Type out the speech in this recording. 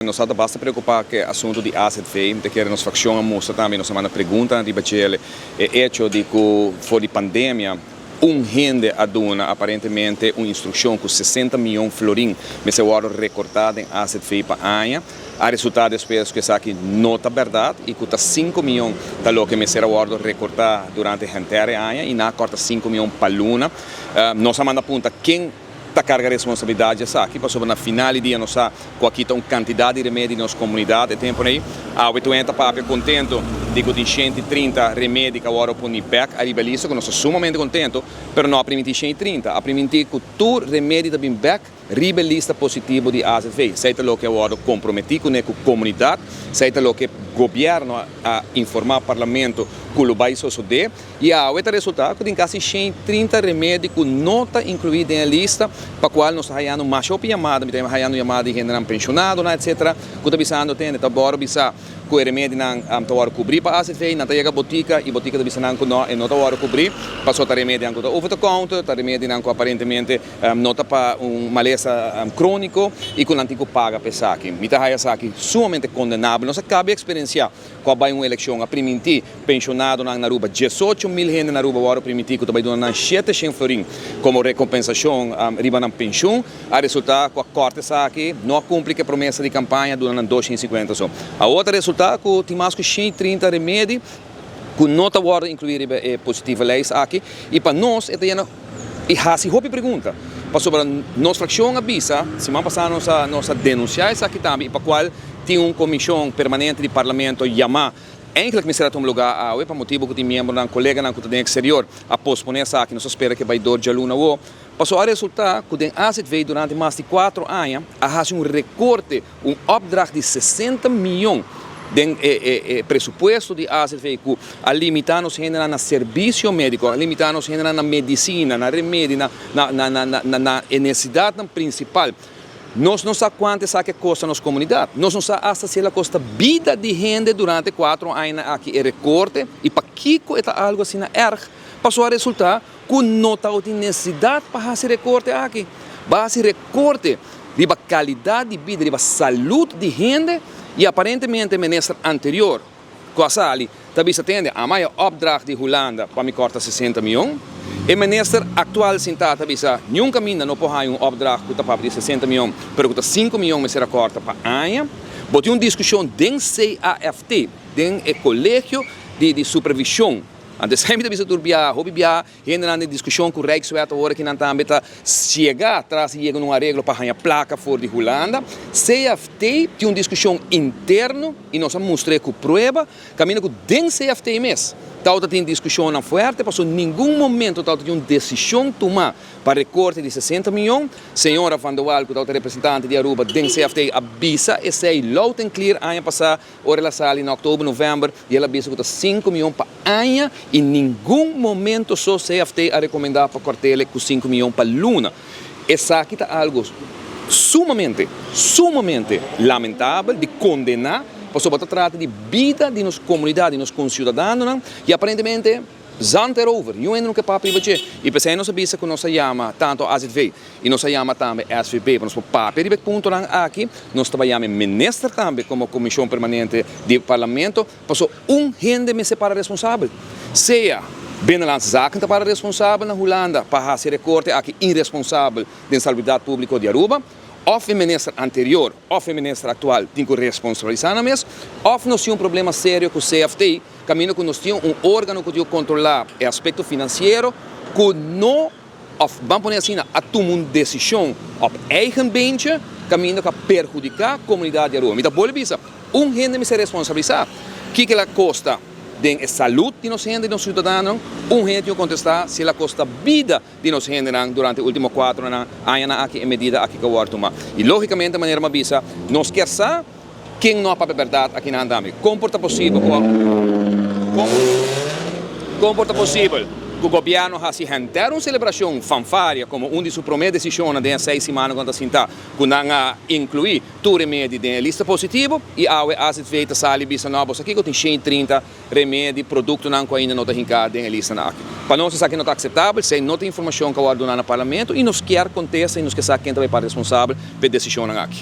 Nos ta basta preocupa cu e asunto di AZV, mi ta kere nos fraccion a mustra tambe, nos a manda preguntanan riba djele, e hecho di cu for di pandemia un hende a duna aparentemente un instruccion cu 60 miyon florin mester wordo recorta den AZV pa aña, a resulta despues cu esaki no ta berdad y cu ta 5 miyon ta loke mester a wordo recorta durante henter e aña y nan a corta 5 miyon pa luna. Nos a manda punta ken ta carga responsabilidad di esaki, pasobra na final di dia nos sa cu a kita un cantidad di remedi di nos comunidad e tempo ei. Awe tur hende ta papia contento di cu tin 130 remedi cu a wordo poni bek ariba e lista, cu nos ta sumamente contento, pero no a priminti 130, a priminti cu tur remedi ta bin bek riba e lista positivo di AZV. Esey ta loke a wordo comprometi cune cu comunidad, esey ta loke gobierno a informa Parlamento cu lo bay sosode. Y awe ta resulta cu tin casi 130 remedi cu no ta inclui den e lista, pa cual nos ta hayando masha hopi yamada. Mi ta hayando yamada di hendenan pensionadonan etc. Cu ta bisando tende ta boro bisa cu e remedinan ta worde cubri pa AZV, nan ta yega botica y botica ta bisa nan cu no, e no ta worde cubri, pasobra ta remedinan cu ta over the counter, ta remedinan cu aparentemente no ta pa un malesa cronico y cu nan tin cu paga pa esaki. Mi ta haya esaki sumamente condenabel. Nos a caba di experiencia cu a bay un eleccion, a priminti pensionadonan na Aruba, 18.000 hende na Aruba worde priminti cu ta bay duna nan 700 florin como recompensacion riba nan pensioen. A resulta cu a corta esaki, no a cumpli cu e promesa di campaña, duna nan 250 so. Awor ta resulta cu tin mas cu 130 remedi cu no ta worde inclui riba e positieve lijst aki y pa nos e ta yena y haci hopi pregunta, pasobra nos fraccion a bisa siman pasa nos a denuncia esaki tambe y pa cual tin un comision permanente di Parlamento yama. Eigenlijk mester a tuma lugar awe, pa motibo cu tin miembronan, coleganan cu ta den exterior a pospone esaki. Nos ta spera cu e bay door djaluna awo. Pasobra a resulta cu den AZV durante mas di 4 aña a haci un recorte, un opdracht di 60 miyon den e presupuesto di AZV cu a limita nos hendenan na servicio medico, a limita nos hendenan na medicina, na remedi, na e necesidadnan principal. Nos no sa cuanto esaki a costa nos comunidad. Nos no sa hasta si el a costa bida di hende durante 4 añanan aki e recorte y pakico e ta algo asina erg. Pasobra a resulta cu no tabatin necesidad pa haci recorte aki. Ba haci recorte riba calidad di bida, riba salud di hende y aparentemente minister anterior cu a sali ta bisa tende, ama e opdracht di Hulanda pa mi corta 60 miyon. E minister actual sinta ta bisa niun caminda no por haya un opdracht cu ta papia di 60 miyon, pero cu ta 5 miyon mester a corta pa aña. Bo tin un discusion den CAFT, den e colegio di supervision. Antes mi ta bisa tur bia, hopi bia, hendenan den discusion cu Rijkswet awor aki nan tambe ta ciega tras di yega na un areglo pa haña placa for di Hulanda. CFT tin un discusion interno y nos a mustra cu prueba, caminda cu den CFT mes tawata tin discusionnan fuerte, pasobra ningun momento tawata tin un decision tuma pa recorte di 60 miyon. Señora Van der Wal, cu tawata representante di Aruba den CFT, a bisa esey loud and clear aña pasa. Ora el a sali na oktober, november, y el a bisa cu ta 5 miyon pa aña y ningun momento so CFT a recomenda pa cortele cu 5 miyon pa luna. Esaki ta algo sumamente, sumamente lamentabel di condena, pasobra ta trata di bida di nos comunidad, di nos conciudadanonan y aparentemente zand erover, niun hende no ke papia riba dje. Y p'esei nos a bisa cu nos a yama tanto AZV y nos a yama tambe SVB pa nos por papia riba e puntonan aki. Nos ta bay yama e minister tambe como comision permanente di Parlamento, pasobra un hende mester para responsabel. Sea Binnenlandse Zaken ta para responsabel na Hulanda pa haci recorte aki irresponsabel den salubridad publico di Aruba, of e minister anterior of e minister actual tin cu responsabilisa nan mes, of nos tin un problema serio cu CFT, caminda cu nos tin un organo cu tin cu controla e aspecto financiero cu no, of ban pone asina, a tuma un decision op eigen beentje caminda cu a perhudica comunidad di Aruba. Mi ta bolbe bisa, un hende mester responsabilisa kico el a costa den e salud di nos hende, di nos ciudadanonan, un hende tin cu contesta si el a costa bida di nos hendenan durante e ultimo 4 añanan aki e medida aki cu a worde tuma. Y logicamente manera mi a bisa, nos kier sa ken no a papia berdad aki nan tambe. Con por ta posibel cu con por ta posibel cu gobierno haci henter un celebracion fanfaria como un di su prome decisionnan den e 6 simannan cu nan ta sinta cu nan a inclui tur remedi den e lista positivo y awe AZV ta sali bisa no boso aki cu tin 130 remedi, productonan cu ainda no ta hinca den e listanan aki. Pa nos esaki no ta aceptabel, esey no ta informacion cu a worde duna na Parlamento y nos kier contesta y nos kier sa ken ta bay para responsabel pa e decisionnan aki.